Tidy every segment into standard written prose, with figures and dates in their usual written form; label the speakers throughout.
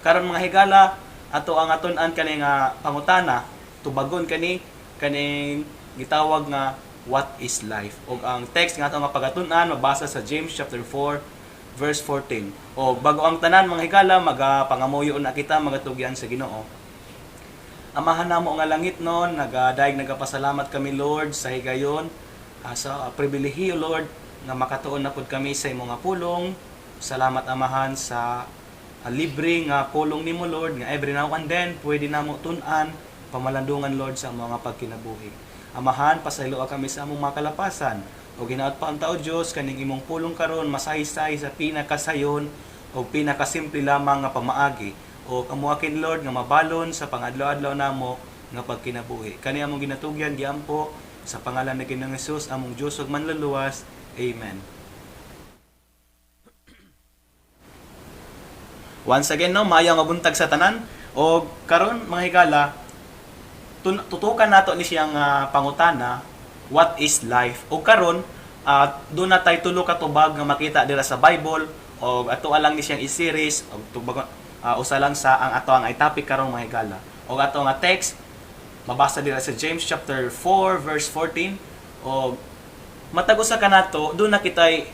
Speaker 1: Karon, mga higala, ato ang atun-an kani nga pangutana, tubagon kani kaning gitawag nga "What is life?" Ug ang text nga ato nga pagatun-an mabasa sa James chapter 4 verse 14. O bago ang tanan, mga higala, magapangamuyo na kita, magatugyan sa Ginoo. Amahan namo nga langit non, nagadayeg nagapasalamat kami, Lord, sa higayon, sa pribilehiyo, Lord, nga makatuon na pud kami sa imong nga pulong. Salamat, Amahan, sa libre nga pulong nimo, Lord, nga every now and then pwede namo tun-an pamalandungan, Lord, sa mga pagkinabuhi. Amahan, pasayloa kami sa among mga kalapasan. O ginaot pa ang tao Dios kaning imong pulong karon masaysay sa pinakasayon o pinakasimple lamang nga pamaagi. O kamuakin, Lord, nga mabalon sa pangadlaw-adlaw namo nga pagkinabuhi. Kani among ginatugyan, giampo sa pangalan ni Ginoong Hesus, among Dios ug manluluwas. Amen. Once again, no, maayo nga buntag sa tanan. O karon, mga higala, tutukan nato ni siyang pangutana, "What is life?" O karon, duna tay tulo ka tubag nga makita dira sa Bible o ato lang ni siyang i-series og tubag, usa lang sa ang ato ang ay topic karon, mga higala. O ato nga text mabasa dira sa James chapter 4 verse 14. O matag usa kanato duna kitay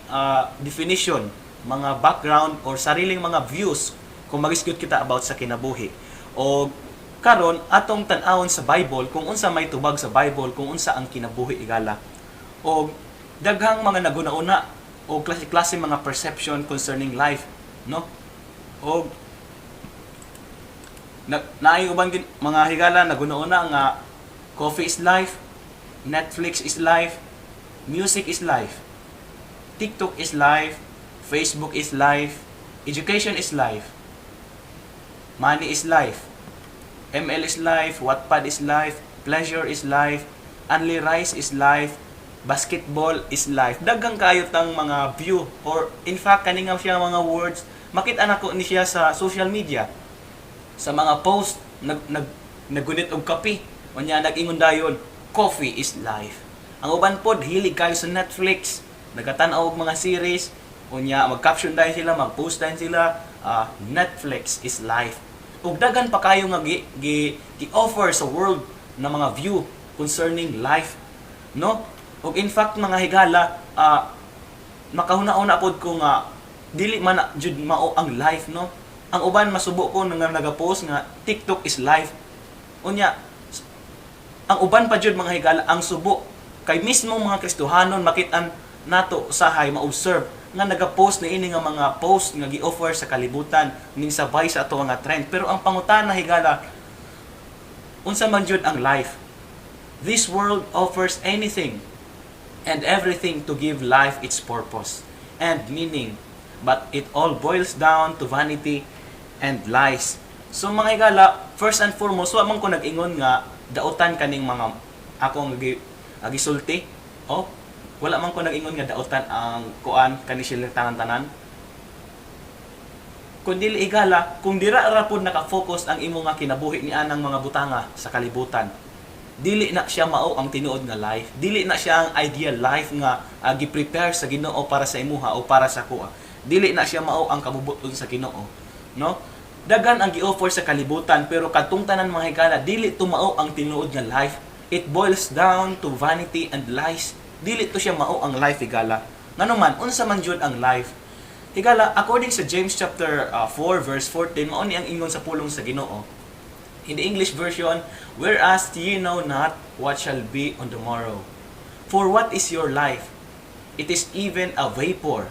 Speaker 1: definition, mga background or sariling mga views kung magisgot kita about sa kinabuhi. O karon atong tan-awon sa Bible kung unsa may tubag sa Bible kung unsa ang kinabuhi, igala. O daghang mga naguna-una o klase-klase mga perception concerning life, no? O na naay uban gin, mga higala, naguna-una nga coffee is life, Netflix is life, music is life, TikTok is life, Facebook is life, education is life, money is life, ML is life, Wattpad is life, pleasure is life, only rice is life, basketball is life. Daghang kayo tang mga view or in fact kani nga siya mga words makita nako ni siya sa social media, sa mga post, nag nag nagunit og kape, unya nag-ingon dayon, "Coffee is life." Ang uban pod hilig kayo sa Netflix, nagatan-aw og mga series, unya mag-caption dayon sila, mag-post dayon sila, "Netflix is life." Ug daghan pa kayo nga gi, gi, gi-offer sa world na mga view concerning life, no? Ug in fact, mga higala, makahuna-una pod ko nga dili man na jud mao ang life, no? Ang uban masubo ko nga nagapost nga "TikTok is life." Unya ang uban pa jud, mga higala, ang subo kay mismo mga Kristohanon makit-an nato usahay ma-observe nga nagapost na ini nga mga post nga gi-offer sa kalibutan ning sabay sa ato nga trend. Pero ang pangutana, higala, unsa man jud ang life? This world offers anything and everything to give life its purpose and meaning, but it all boils down to vanity and lies. So mga higala, first and foremost, wa man ko nag-ingon nga dautan kaning mga akong gisulti. Oh, wala man ko nag-ingon nga dautan ang kuan kani sila tanan-tanan. Kung dili, igala, kung dira ra pud naka-focus ang imo nga kinabuhi ni anang mga butanga sa kalibutan, dili na siya mao ang tinuod nga life. Dili na siya ang ideal life nga gi-prepare sa Ginoo para sa imuha o para sa kuha. Dili na siya mao ang kabubuton sa Ginoo, no? Daghan ang gi-offer sa kalibutan, pero kadtong tanan, mga higala, dili to mao ang tinuod nga life. It boils down to vanity and lies. Dili to siya mao ang life, higala. Ngano man, unsa man jud ang life? Higala, according sa James chapter 4 verse 14, mao ni ang ingon sa pulong sa Ginoo. In the English version, "Whereas ye know not what shall be on the morrow. For what is your life? It is even a vapor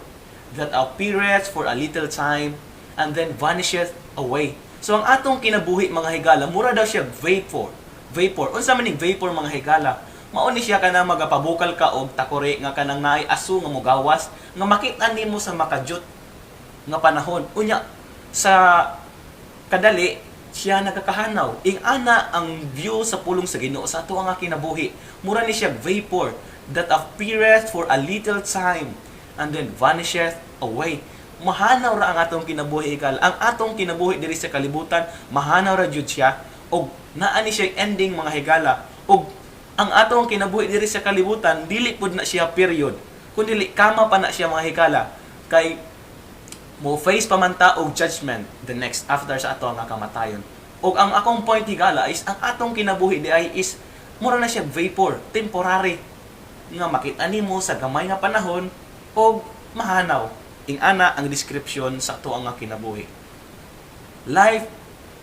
Speaker 1: that appeareth for a little time and then vanisheth away." So ang atong kinabuhi, mga higala, mura daw siya vapor. Vapor. Unsa man ning vapor, mga higala? Mao ni siya kanang magapabukal ka og takore nga kanang naay aso nga mogawas nga makita nimo sa makajut nga panahon. Unya sa kadali siya nagakahanaw. Ing ana ang view sa pulong sa Ginoo sa ato nga kinabuhi. Mura ni siya vapor that appeareth for a little time and then vanisheth away. Mahanaw ra ang atong kinabuhi, higala. Ang atong kinabuhi diri sa kalibutan, mahanaw ra jud siya og naa ni siya ending, mga higala. Og ang atong kinabuhi diri sa kalibutan dili pud na siya period. Kun dili kama pa na siya, mga higala. Kay Mo face pa man ta og judgment the next after sa ato nga kamatayon. Og ang akong point, higala, is ang atong kinabuhi diay is mura na siya vapor, temporary nga makita nimo sa gamay nga panahon og mahanaw. Ingana ang description sa ato nga kinabuhi. Life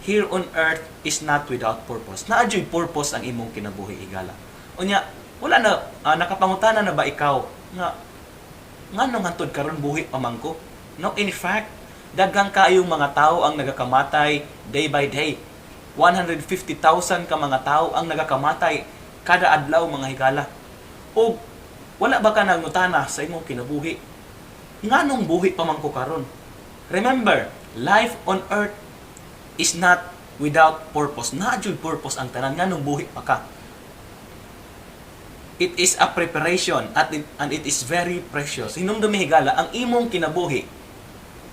Speaker 1: here on earth is not without purpose. Naa juy purpose ang imong kinabuhi, higala. Unya, wala na nakapangutana na ba ikaw nga nganong hantod karon buhi pa man ko? No, in fact, daghang kaayong mga tao ang nagakamatay day by day. 150,000 ka mga tao ang nagakamatay kada adlaw, mga higala. O wala ba ka nangutana sa imong kinabuhi? Nganong buhi pa man ko karon? Remember, life on earth is not without purpose. Naa jud purpose ang tanan, nganong buhi pa ka. It is a preparation and it is very precious. Hinumdumi, higala, ang imong kinabuhi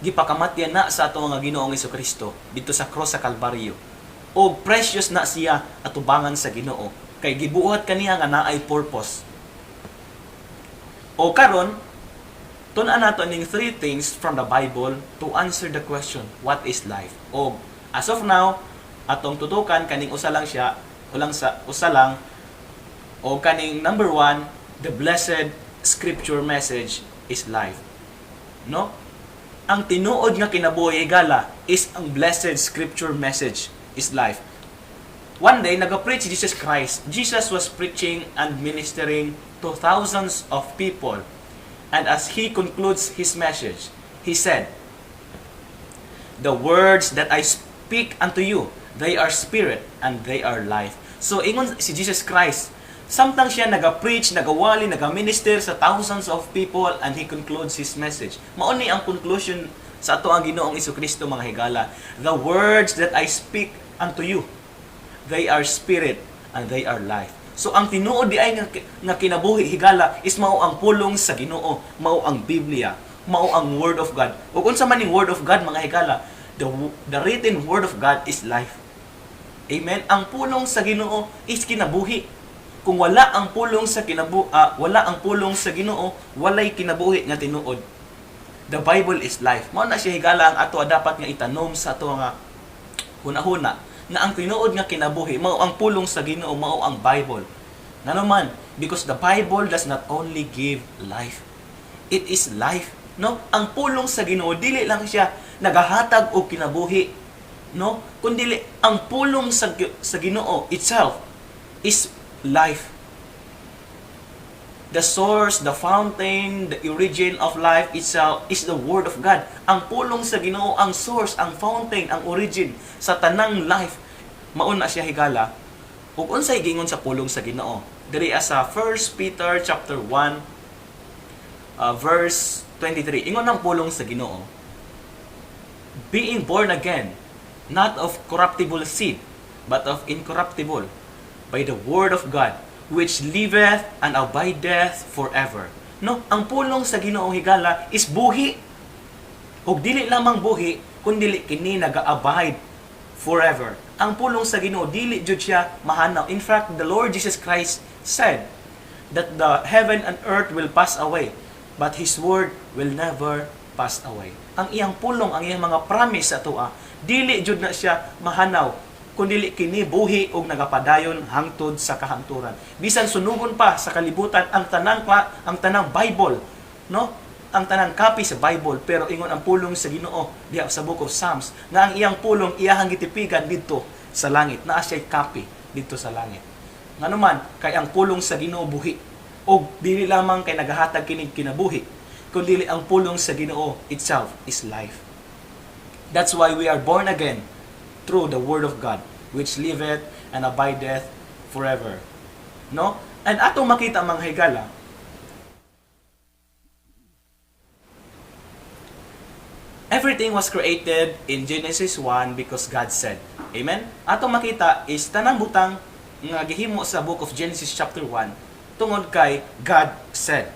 Speaker 1: gipakamatyan na sa ato nga Ginoong Kristo dito sa cross sa Kalbaryo. O precious na siya atubangan sa Ginoo kay gibuhat kaniya nga naay purpose. O karon, tun-an nato ning three things from the Bible to answer the question, "What is life?" O as of now, atong tutukan kaning usa lang siya, ulang sa usa lang o kaning number one, the blessed scripture message is life. No? Ang tinuod nga kinabuhi, higala, is ang blessed scripture message is life. One day, nag-preach Jesus Christ. Jesus was preaching and ministering to thousands of people. And as he concludes his message, he said, "The words that I speak unto you, they are spirit and they are life." So, ingon si Jesus Christ, samtang siya naga-preach, nagawali, naga-minister sa thousands of people, and he concludes his message. Mao ni ang conclusion sa ato ang Ginoong Kristo, mga higala. "The words that I speak unto you, they are spirit and they are life." So ang tinuod diay nga kinabuhi, higala, is mao ang pulong sa Ginoo, mao ang Biblia, mao ang Word of God. Ug unsa man ning Word of God, mga higala? The written Word of God is life. Amen. Ang pulong sa Ginoo is kinabuhi. Kung wala ang pulong sa Ginoo, walay kinabuhi nga tinuod. The Bible is life. Mao na siya, higala, ang ato dapat nga itanom sa ato nga hunahuna nga ang tinuod nga kinabuhi mao ang pulong sa Ginoo, mao ang Bible. Ngano man? Because the Bible does not only give life. It is life. No? Ang pulong sa Ginoo dili lang siya nagahatag og kinabuhi, no? Kundi ang pulong sa Ginoo itself is life. The source, the fountain, the origin of life itself is the Word of God. Ang pulong sa Ginoo ang source, ang fountain, ang origin sa tanang life. Mao na siya, higala. Ug unsay giingon sa pulong sa Ginoo? Diri sa 1 Peter chapter 1 verse 23. Ingon ang pulong sa Ginoo, "Being born again, not of corruptible seed, but of incorruptible, by the word of God, which liveth and abideth forever." No, ang pulong sa Ginoo, higala, is buhi. Ug dili lamang buhi, kundi kini naga-abide forever. Ang pulong sa Ginoo dili jud siya mahanaw. In fact, the Lord Jesus Christ said that the heaven and earth will pass away, but His word will never pass away. Ang iyang pulong, ang iyang mga promise sa atoa, dili jud na siya mahanaw, kundi kini buhi og nagapadayon hangtod sa kahangturan. Bisan sunugon pa sa kalibutan ang tanang Bible, no? Ang tanang copy sa Bible, pero ingon ang pulong sa Ginoo diha sa Book of Psalms nga ang iyang pulong iyahang gitipigan didto sa langit. Naa siya'y copy didto sa langit. Ngano man? Kay ang pulong sa Ginoo buhi. Og dili lamang kay nagahatag kinig kinabuhi, kundi ang pulong sa Ginoo itself is life. That's why we are born again through the Word of God, which liveth and abideth forever. No? And atong makita, mga higala, everything was created in Genesis 1 because God said. Amen? Atong makita is tanang butang nga gihimo sa Book of Genesis chapter 1 tungod kay God said.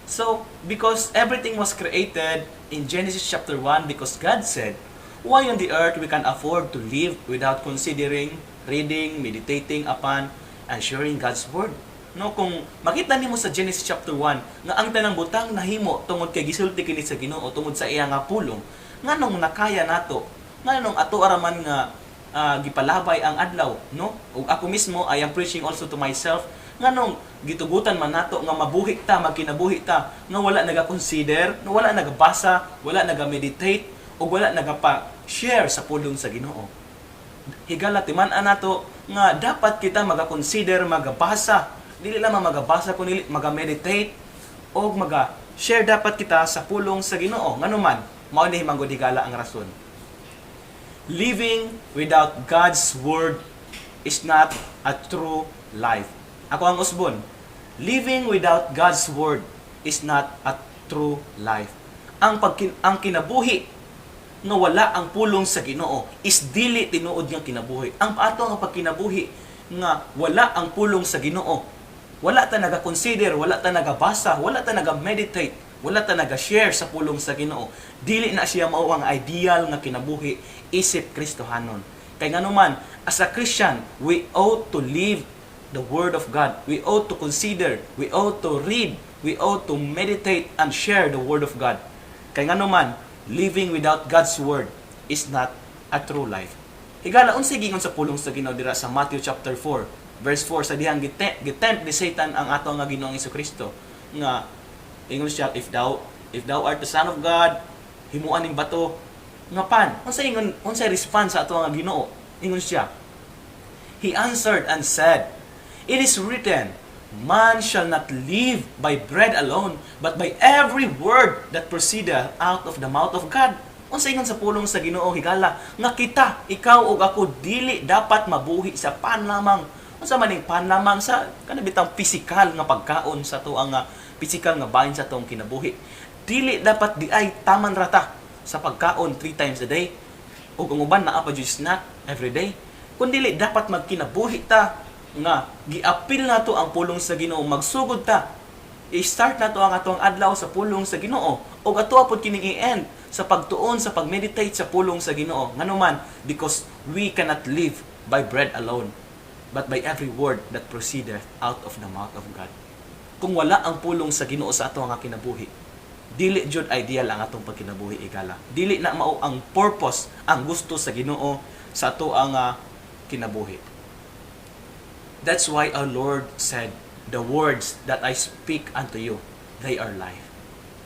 Speaker 1: So, because everything was created in Genesis chapter 1 because God said, why on the earth we can afford to live without considering, reading, meditating upon, and sharing God's Word? No, kung makita nimo sa Genesis chapter 1 nga ang tanang butang nahimo tungod kay gisulti kini sa Ginoo tungod sa iya nga pulong. Nganong nakaya nato? Nganong ato araman nga gipalabay ang adlaw, no? Ug ako mismo, I am preaching also to myself, nganong gitugutan man nato nga mabuhi ta, magkinabuhi ta nga wala naga-consider, nga wala nagabasa, wala naga-meditate ug wala nagapa-share sa pulong sa Ginoo? Higala, timan-an nato nga dapat kita maga-consider, magabasa, dili lamang magabasa kundi maga-meditate o maga-share dapat kita sa pulong sa Ginoo. Nganuman, mao ni manggod, higala, ang rason. Living without God's word is not a true life. Ako ang usbon. Living without God's word is not a true life. Ang kinabuhi nga wala ang pulong sa Ginoo is dili tinuod nga kinabuhi. Ang ato nga pagkinabuhi nga wala ang pulong sa Ginoo, wala ta naga-consider, wala ta nagabasa, wala ta naga-meditate, wala ta naga-share sa pulong sa Ginoo, dili na siya mao ang ideal nga kinabuhi isip Kristohanon. Kay nganuman, as a Christian, we ought to live the Word of God. We ought to consider, we ought to read, we ought to meditate and share the Word of God. Kay nganuman, living without God's Word is not a true life. Higala, unsay gingon sa pulong sa Ginoo dira sa Matthew chapter 4, verse 4, sa dihang gitempt ni Satan ang ato nga Ginoong Kristo nga ingon siya, If thou art the Son of God, himuan ning bato nga pan." Unsay ingon, unsay response sa ato nga Ginoo? Ingon siya, He answered and said, "It is written, 'Man shall not live by bread alone, but by every word that proceedeth out of the mouth of God.'" Unsa ingon sa pulong sa Ginoo, higala? Nga kita, ikaw ug ako, dili dapat mabuhi sa pan lamang. Unsa man ning pan lamang? Sa kana bitang pisikal nga pagkaon sa tuang nga pisikal nga bahin sa atong kinabuhi. Dili dapat diay taman rata sa pagkaon three times a day. Ug ang uban naa pa jud snack every day. Kun dili dapat magkinabuhi ta nga giapil nato ang pulong sa Ginoo, magsugod ta, i-start nato ang atong adlaw sa pulong sa Ginoo ug ato pod kining i-end sa pagtuon, sa pag-meditate sa pulong sa Ginoo. Nganuman, because we cannot live by bread alone, but by every word that proceedeth out of the mouth of God. Kung wala ang pulong sa Ginoo sa ato nga kinabuhi, dili jud ideal ang atong pagkinabuhi, higala. Dili na mao ang purpose, ang gusto sa Ginoo sa ato ang kinabuhi. That's why our Lord said, "The words that I speak unto you, they are life."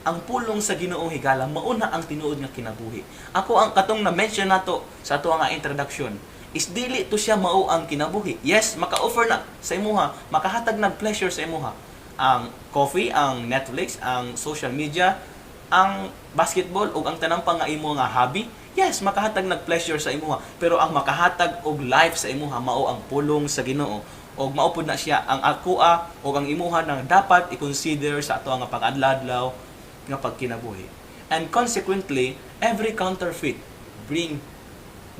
Speaker 1: Ang pulong sa Ginoo, higala, mauna ang tinuod nga kinabuhi. Ako ang katong na-mention nato sa ato nga introduction is dili to siya mao ang kinabuhi. Yes, maka-offer na sa imuha, makahatag nag pleasure sa imuha. Ang coffee, ang Netflix, ang social media, ang basketball ug ang tanang pa nga imo nga hobby, yes, makahatag nag pleasure sa imuha. Pero ang makahatag og life sa imuha mao ang pulong sa Ginoo og mao pud na siya ang akoa og ang imuha nang dapat i-consider sa ato nga pag-adlaw nga pagkinabuhi. And consequently, every counterfeit bring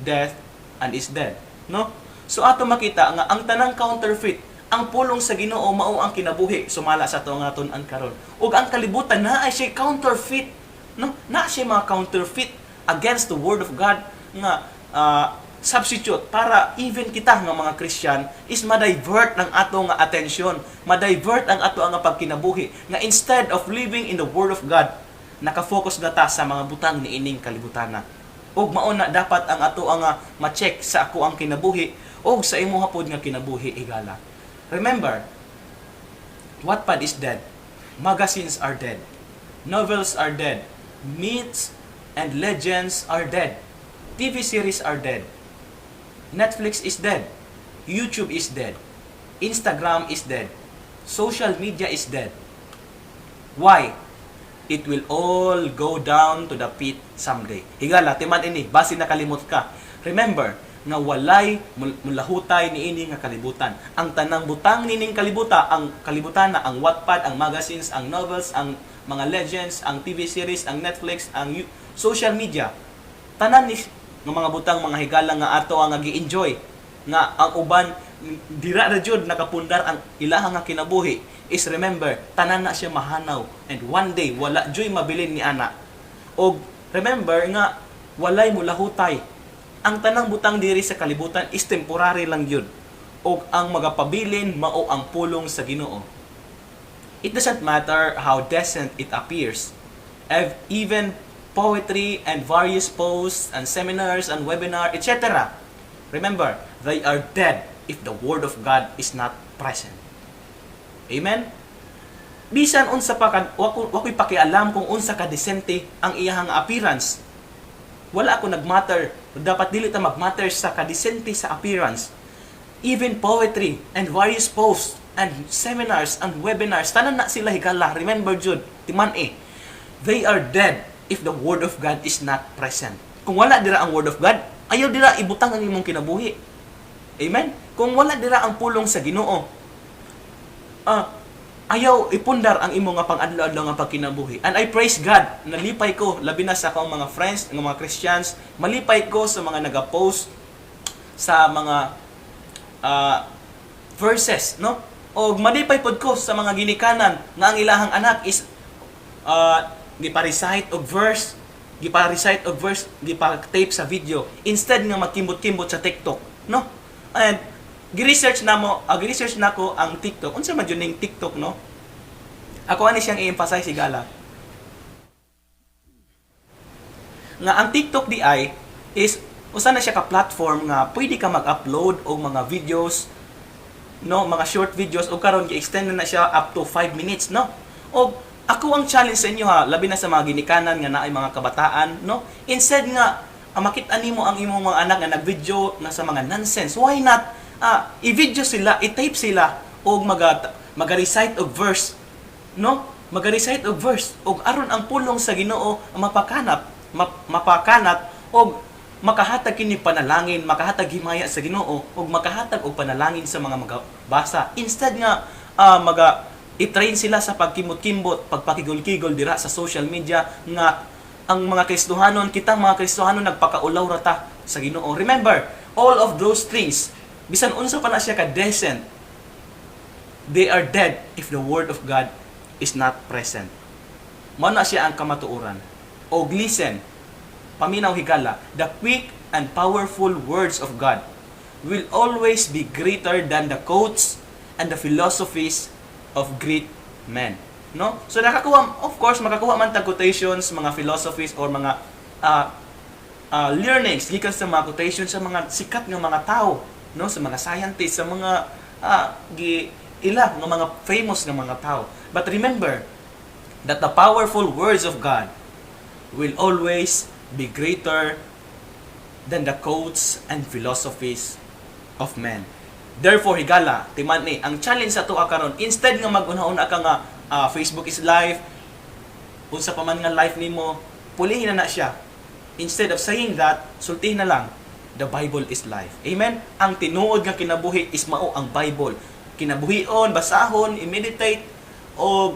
Speaker 1: death and is dead. No? So ato makita nga ang tanang counterfeit, ang pulong sa Ginoo mao ang kinabuhi sumala sa ato nga tun-an karon. Ug ang kalibutan naa siya counterfeit, no? Naa siya mga counterfeit against the word of God nga substitute para even kita nga mga Christian is ma-divert ang ato nga attention, ma-divert ang ato nga pagkinabuhi nga instead of living in the word of God, naka-focus na ta sa mga butang niining kalibutan. Ug mao na dapat ang ato ang ma-check sa ako ang kinabuhi ug sa imuha pod nga kinabuhi, higala. Remember, Wattpad is dead. Magazines are dead. Novels are dead. Myths and legends are dead. TV series are dead. Netflix is dead. YouTube is dead. Instagram is dead. Social media is dead. Why? It will all go down to the pit someday. Higala, timan ini, basi nakalimot ka. Remember, nga walay mulahutay niini nga kalibutan. Ang tanang butang nining kalibuta, ang kalibutan na ang Wattpad, ang magazines, ang novels, ang mga legends, ang TV series, ang Netflix, ang social media, tanan ni nga mga butang, mga higala, nga ato ang gi-enjoy nga ang uban dira na jud nakapundar ang ilaha nga kinabuhi is remember, tanan na siya mahanaw and one day wala juy mabilin ni ana. Og remember nga walay mulahutay. Ang tanang butang diri sa kalibutan is temporary lang yun og ang magapabilin mao ang pulong sa Ginoo. It doesn't matter how decent it appears. Even poetry and various posts and seminars and webinar, etc. Remember, they are dead if the Word of God is not present. Amen? Bisan unsa pa ka, wa ko'y pakialam kung unsa ka decente ang iyahang appearance. Wala ako nagmatter. Dapat dili ta magmatter sa kadesente sa appearance. Even poetry and various posts and seminars and webinars, tanan na sila, higala. Remember jud, timan eh. They are dead if the Word of God is not present. Kung wala dira ang Word of God, ayaw dira ibutang ang imong kinabuhi. Amen? Kung wala dira ang pulong sa Ginoo, ayaw ipundar ang imong nga pang-adlaw-adlaw nga pagkinabuhi. And I praise God, nalipay ko, labi na sa akong mga friends, nga mga Christians, malipay ko sa mga nagapost sa mga verses, no? O malipay pod ko sa mga ginikanan nga ang ilahang anak is gipa-recite og verse, gipa-recite og verse, gipa-tape sa video instead nga magkimbot-kimbot sa TikTok, no? And gi-research na mo, gi-research nako ang TikTok. Unsa man jud ning TikTok, no? Ako ani siyang i-emphasize, higala, nga ang TikTok diay is usa na siya ka platform nga pwede ka mag-upload og mga videos, no, mga short videos, og karon gi-extend na siya up to 5 minutes, no? Og ako ang challenge sa inyo ha, labi na sa mga ginikanan nga naay mga kabataan, no, instead nga makita nimo ang imong mga anak nga nag-video nga sa mga nonsense, why not i-video sila, i-tape sila og maga-recite og verse, no, maga-recite og verse og aron ang pulong sa Ginoo mapakanap og makahatag kini panalangin, makahatag himaya sa Ginoo ug makahatag og panalangin sa mga magabasa instead nga maga i-train sila sa pagkimot-kimbot, pagpakigol-kigol dira sa social media nga ang mga Kristohanon, kitang mga Kristohanon nagpakaulaw ra ta sa Ginoo. Remember, all of those things, bisan unsa pa na siya ka decent, they are dead if the Word of God is not present. Mao na siya ang kamatuoran. Og listen, paminaw higala, the quick and powerful words of God will always be greater than the quotes and the philosophies of great men. No? So nakakuha, of course, makakuha man tag quotations, mga philosophies or mga learnings gikan sa mga quotations sa mga sikat nga mga tao, no, sa mga scientists, sa mga gi ila nga mga famous nga mga tao. But remember that the powerful words of God will always be greater than the quotes and philosophies of men. Therefore, higala, timan ni, ang challenge sa tuwa karon, instead nga mag-una-una ka nga Facebook is life, unsa pa man nga life nimo, pulihin na na siya. Instead of saying that, sultihin na lang, "The Bible is life." Amen? Ang tinuod nga kinabuhi is mao ang Bible. Kinabuhion, basahon, i-meditate, o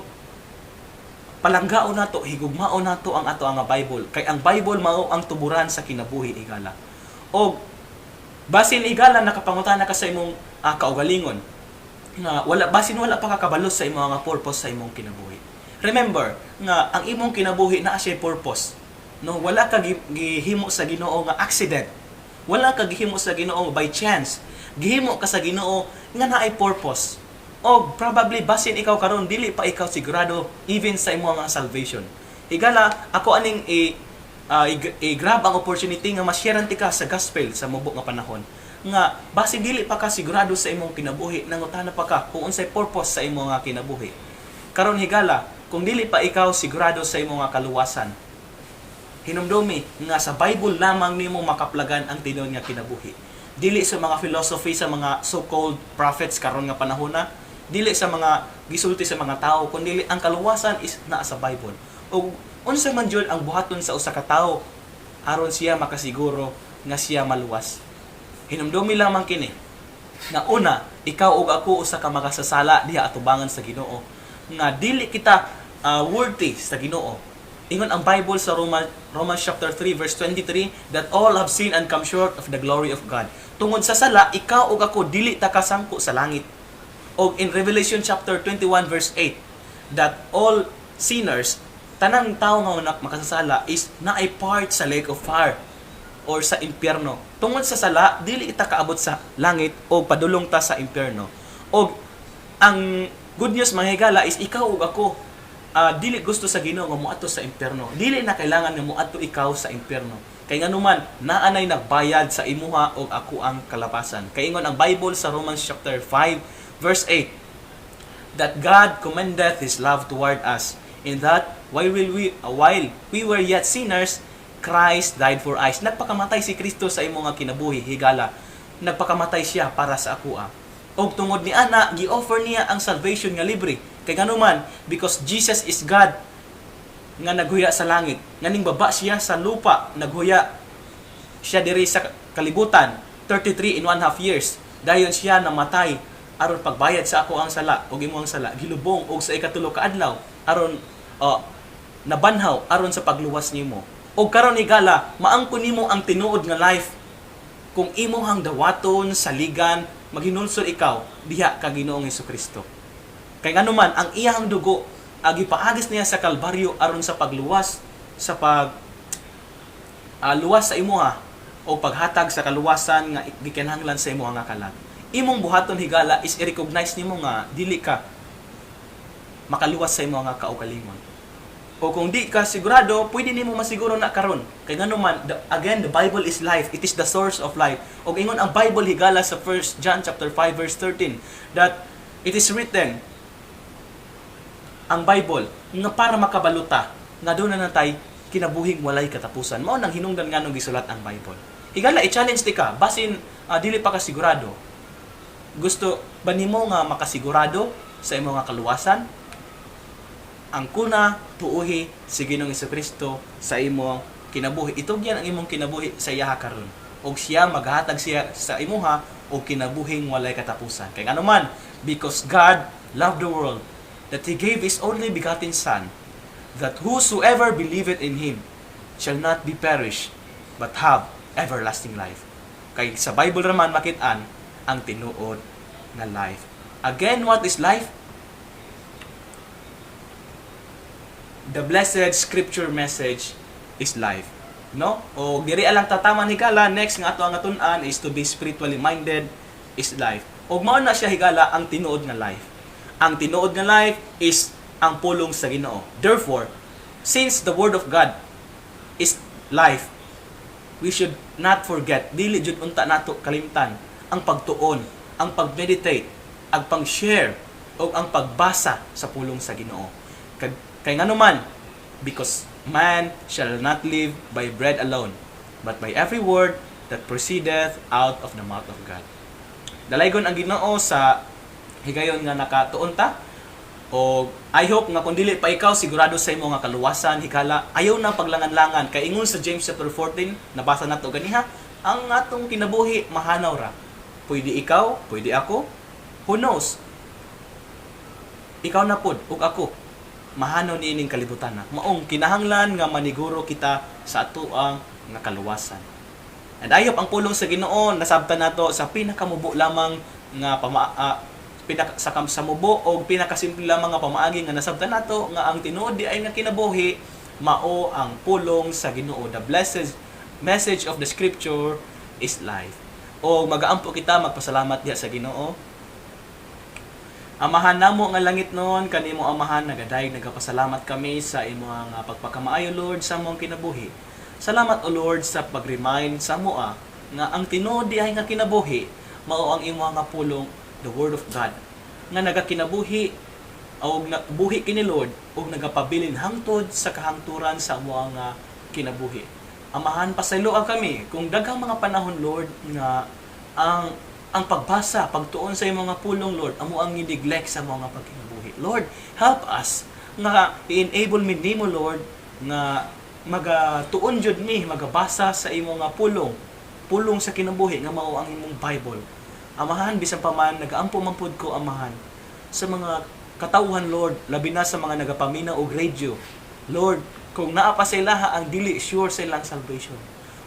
Speaker 1: palanggaon nato, higugmaon nato ang ato ang Bible. Kay ang Bible mao ang tuburan sa kinabuhi, higala. O basin, higala, nakapangutana ka sa imong kaugalingon nga wala, basin wala pa ka kabalo sa imong nga purpose sa imong kinabuhi. Remember nga ang imong kinabuhi naa siya purpose. No, wala ka gihimo sa Ginoo nga accident. Wala ka gihimo sa Ginoo by chance. Gihimo ka sa Ginoo nga naay purpose. O probably basin ikaw karon dili pa ikaw sigurado even sa imong nga salvation. Higala, ako aning i-grab ang opportunity nga ma-share ka sa gospel sa mubo nga panahon. Nga basin dili pa ka sigurado sa imong kinabuhi, nangutana pa ka kung unsay purpose sa imong nga kinabuhi. Karon higala, kung dili pa ikaw sigurado sa imong nga kaluwasan, hinumdumi nga sa Bible lamang nimo makaplagan ang tinuod nga kinabuhi. Dili sa mga philosophy sa mga so-called prophets karon nga panahon na, dili sa mga gisulti sa mga tao, kundi ang kaluwasan is naa sa Bible. Ug unsa man jud ang buhaton sa usa ka tawo aron siya makasiguro nga siya maluwas? Hinumdumi lamang kini nga una, ikaw ug ako usa ka makasasala diha atubangan sa Ginoo nga dili kita worthy sa Ginoo. Ingon ang Bible sa Romans chapter 3 verse 23 that all have sinned and come short of the glory of God. Tungod sa sala, ikaw ug ako dili ta kasangko sa langit. Og in Revelation chapter 21 verse 8 that all sinners, tanang tao nga makasasala is naay part sa lake of fire or sa impyerno. Tungod sa sala, dili kita kaabot sa langit o padulong ta sa impyerno. Og ang good news, mga higala, is ikaw ug ako Dili gusto sa Ginoo nga moadto sa impierno. Dili na kailangan nga moadto ikaw sa impierno. Kay nganuman, naa nay nagbayad sa imuha og ako ang kalapasan. Kay ingon ang Bible sa Romans chapter 5 verse 8 that God commendeth His love toward us in that while we were yet sinners, Christ died for us. Nagpakamatay si Kristo sa imo nga kinabuhi, higala. Nagpakamatay siya para sa akoa. Og tungod ni ana, gi-offer niya ang salvation nga libre. Kay nganuman, because Jesus is God nga naghuya sa langit, nga ning baba siya sa lupa, naghuya siya diri sa kalibutan 33 and one half years. Dayon siya namatay aron pagbayad sa ako ang sala ug imo ang sala, gilubong og sa ikatulo ka adlaw aron nabanhaw aron sa pagluwas nimo. Og karon, higala, maangkon nimo ang tinuod nga life kung imo hang dawaton, saligan, maghinulsol ikaw diha ka Ginoong Kristo. Kay nganuman, ang iyang dugo agi paagis niya sa Kalbaryo aron sa pagluwas sa pag luwas sa imuha o paghatag sa kaluwasan nga gikinahanglan sa imuha nga kalag. Imong buhaton, higala, is i-recognize nimo nga dili ka makaluwas sa imo nga kaugalingon. O kung di ka sigurado, pwede nimo masiguro na karon. Kay nganuman, again, the Bible is life. It is the source of life. O ingon ang Bible, higala, sa 1 John chapter 5 verse 13 that it is written ang Bible nga para makabalo ta nga duna na tay kinabuhing walay katapusan. Mao nang hinungdan nganong gisulat ang Bible. Higala, i-challenge ti ka, basin dili pa ka sigurado. Gusto ba nimo nga makasigurado sa imong nga kaluwasan? Ang kuna, tuuhi si Ginoong Kristo sa imong kinabuhi. Itugyan ang imong kinabuhi sa iyaha karon. Og siya maghatag siya sa imuha og kinabuhing walay katapusan. Kay nganuman, because God loved the world that He gave His only begotten Son, that whosoever believeth in Him shall not be perished, but have everlasting life. Kay sa Bible raman makit-an ang tinuod nga life. Again, what is life? The blessed scripture message is life. No? O diri alang tataman, higala, next nga ato ang atun-an is to be spiritually minded is life. Og mao na siya, higala, ang tinuod nga life. Ang tinuod nga life is ang pulong sa Ginoo. Therefore, since the word of God is life, we should not forget, dili jud unta nato kalimtan ang pagtuon, ang pag-meditate, ang pag-share o ang pagbasa sa pulong sa Ginoo. Kay nganuman, because man shall not live by bread alone, but by every word that proceedeth out of the mouth of God. Dalaygon ang Ginoo sa higayon nga nakatuon ta. O I hope nga kung dili pa ikaw sigurado sa imo nga kaluwasan, higala, ayaw na paglangan-langan kay ingon sa James chapter 14, nabasa nato ganiha, ang atong kinabuhi mahanaw ra. Pwede ikaw, pwede ako, who knows? Ikaw na pod ug ako mahanaw niining kalibutan na. Maong kinahanglan nga maniguro kita sa atoang nga kaluwasan. And I hope ang pulong sa Ginoo nasabtan nato sa pinakamubo lamang nga pinaka, sa mubo o pinakasimple lamang nga pamaagi nga nasabtan nato nga ang tinuod di ay nga kinabuhi mao ang pulong sa Ginoo. The blessed message of the scripture is life. O magaampo kita, magpasalamat diha sa Ginoo. Amahan namo nga langit noon, kanimo Amahan nagadayeg, nagapasalamat kami sa imong pagpakamaayo, Lord, sa among kinabuhi. Salamat, O Lord, sa pag-remind sa amoa nga ang tinuod di ay nga kinabuhi mao ang imong nga pulong, the word of God, nga nagakinabuhi og buhi kini, Lord, ug nagapabilin hangtod sa kahangturan sa amoa nga kinabuhi. Amahan, pasayloa kami kung daghang mga panahon, Lord, nga ang pagbasa, pagtuon sa imong nga pulong, Lord, amo ang neglect sa mga pagkinabuhi. Lord, help us nga i-enable mi nimo, Lord, nga magatuon jud mi, magabasa sa imong nga pulong, pulong sa kinabuhi nga mao ang imong Bible. Amahan, bisan pa man nagaampo man pud ko, Amahan, sa mga katawhan, Lord, labi na sa mga nagapaminaw og radio. Lord, kung naa pa sa ilaha ang dili sure sa ilang salvation.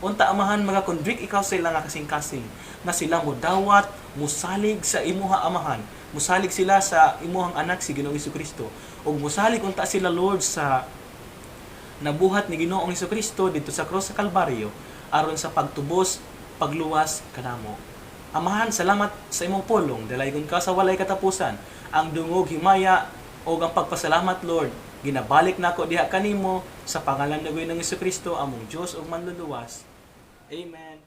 Speaker 1: Unta, Amahan, maga-convict ikaw sa ilang kasing-kasing nga sila mo dawat, musalig sa imuha, Amahan. Musalig sila sa imuhang anak si Ginoong Kristo. Ug musalig unta sila, Lord, sa nabuhat ni Ginoong Kristo dito sa cross sa Kalbaryo aron sa pagtubos, pagluwas kanamo. Amahan, salamat sa imong pulong. Dalaygon ka sa walay katapusan. Ang dungog, himaya o ang pagpasalamat, Lord. Ginabalik nako diha kanimo sa pangalan ng Hesus Kristo, among Dios ug Manluluwas. Amen.